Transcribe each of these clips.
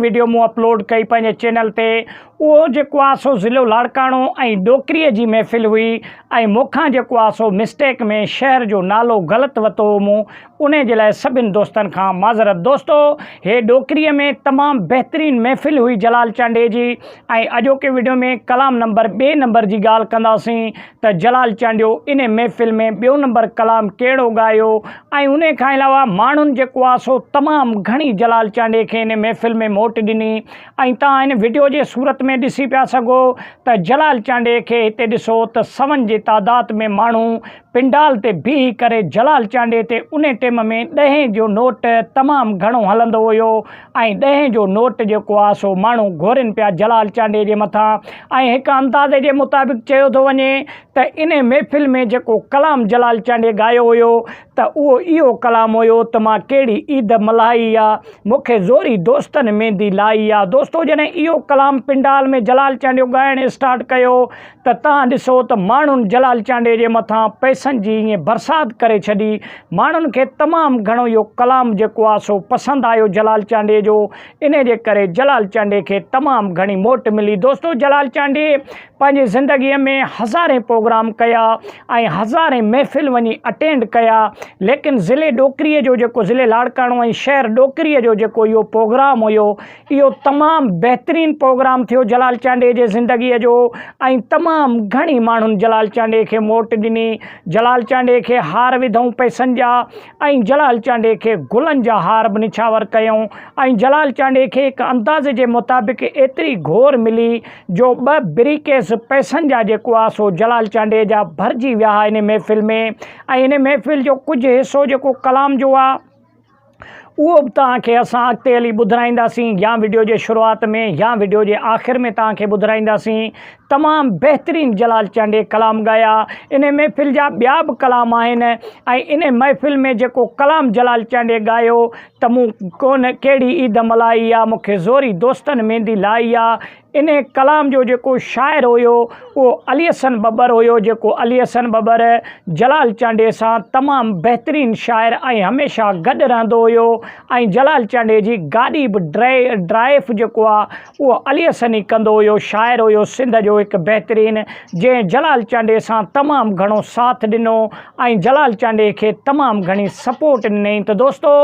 Video مون upload ڪئي پنهنجي چينل تي اهو جيڪو آ سو ضلعو لاڙڪاڻو ۽ ڏوڪري جي محفل هئي ۽ مون کان جيڪو آ سو مسٽيڪ ۾ شهر جو نالو غلط وتو هو مون انهي جي لاء سڀن دوستن کان معذرت دوستو هي ڏوڪري ۾ تمام بهترين محفل هئي جلال چانڊيي جي ۽ اڄوڪي وڊيو ۾ ڪلام نمبر ٻئي نمبر جي ڳالهه ڪنداسين ته جلال چانڊيو انهي محفل ۾ ٻيو نمبر ڪلام ڪهڙو ڳايو ۽ انهي کان علاوه ماڻهن جيڪو آ سو تمام گهڻي جلال چانڊيي کي انهي محفل ۾ موٽ ڏني ۽ توهان هن وڊيو جي صورت ۾ ڏسي پيا سگهو ته جلال چانڊيي کي هتي ڏسو ته سون جي تعداد ۾ ماڻهو پنڊال تي بيهي ڪري جلال چانڊيي تي انهي ٽيم ۾ ڏهين جو نوٽ تمام گهڻو هلندو هيو ۽ ڏهين جو نوٽ جيڪو آ سو ماڻهو گهورين پيا جلال چانڊيي جي مٿان ۽ هڪ اندازي جي مطابق چيو ٿو وڃي ته انهي محفل ۾ جيڪو ڪلام جلال چانڊيي ڳايو هيو ته اهو اهو ڪلام هيو ته مان ڪهڙي عيد ملهائي آ، مون کي زوري دوستن ميندي لائي آ. دوستو جڏهن اهو ڪلام پنڊال ۾ جلال چانڊيو ڳائڻ اسٽارٽ ڪيو ته تهان ڏسو ته ماڻهن جلال چانڊيي جي مٿان پئسن جي ائين برسات ڪري ڇڏي. ماڻهن کي تمام گهڻو اهو ڪلام جيڪو آ سو پسند آيو جلال چانڊيي جو. انهي جي ڪري جلال چانڊيي کي تمام گهڻي موٽ ملي. دوستو جلال چانڊيي پنهنجي زندگيء ۾ هزارين پروگرام ڪيا ۽ هزارين محفل وڃي اٽينڊ ڪيا ليڪن ضلعي ڏوڪريء جو جيڪو ضلعي لاڙڪاڻو ۽ شهر ڏوڪريء جو جيڪو اهو پروگرام هيو اهو تمام بهترين پروگرام ٿيو جلال چانڊيي جي زندگيء جو ۽ تمام گهڻي ماڻهن جلال چانڊيي کي موٽ ڏني جلال چانڊيي کي هار وڌائون پئسن جا ۽ جلال چانڊيي کي گلن جا هار به نڇاور ڪيائون ۽ جلال چانڊيي کي هڪ اندازي جي مطابق ايتري گهور ملي جو ٻه بريڪيس پئسن جا جيڪو آ سو جلال چانڊيي جا ڀرجي ويا ها ان محفل ۾ ۽ ان محفل جو ڪجهه حصو جيڪو ڪلام جو آ اهو به توهان کي اسان اڳتي هلي ٻڌرائينداسين يا وڊيو جي شروعات ۾ يا وڊيو جي آخر ۾ توهان کي ٻڌرائينداسين تمام بهترين جلال چانڊيي ڪلام ڳايا ان محفل جا ٻيا به ڪلام آهن ۽ ان محفل ۾ جيڪو ڪلام جلال چانڊيي ڳايو ته مون ڪونه ڪهڙي عيد ملهائي آ، مون کي زوري دوستن ميندي لائي آ. انهي ڪلام جو جيڪو شاعر هيو اهو علي حسن ٻٻر هيو جيڪو علي حسن ٻٻر جلال چانڊيي سان تمام بهترين شاعر ۽ هميشه گڏ رهندو هيو ۽ جلال چانڊيي جي گاڏي به ڊرائيف جيڪو آ اهو علي حسن ئي ڪندو هيو، شاعر هيو سنڌ جو هڪ بهترين، جنهن جلال چانڊيي سان تمام گهڻو ساٿ ڏنو ۽ جلال چانڊيي کي تمام گهڻي سپورٽ ڏنائين ته دوستو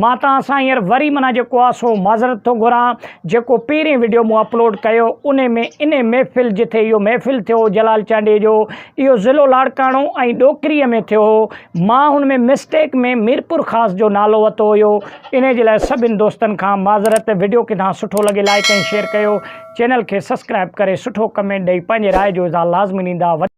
مان توهان سان هينئر وري معنيٰ جيڪو آ سو معذرت ٿو گهران جيڪو پهرين وڊيو مون اپلوڊ ڪيو انهي ۾ انهي محفل جٿي اهو محفل ٿيو هو جلال چانڊيي جو اهو ضلعو لاڙڪاڻو ۽ ڏوڪري ۾ ٿيو هو مان هن ۾ مسٽيڪ ۾ ميرپورخاص جو نالو وتو هيو انهي جي لاء سڀن دوستن کان معذرت وڊيو ڪٿان سٺو لڳي لائيڪ ۽ شيئر ڪيو چينل کي سسڪرائب ڪري سٺو ڪمينٽ ڏئي پنهنجي راء جو اظهار لازمي ڏيندا.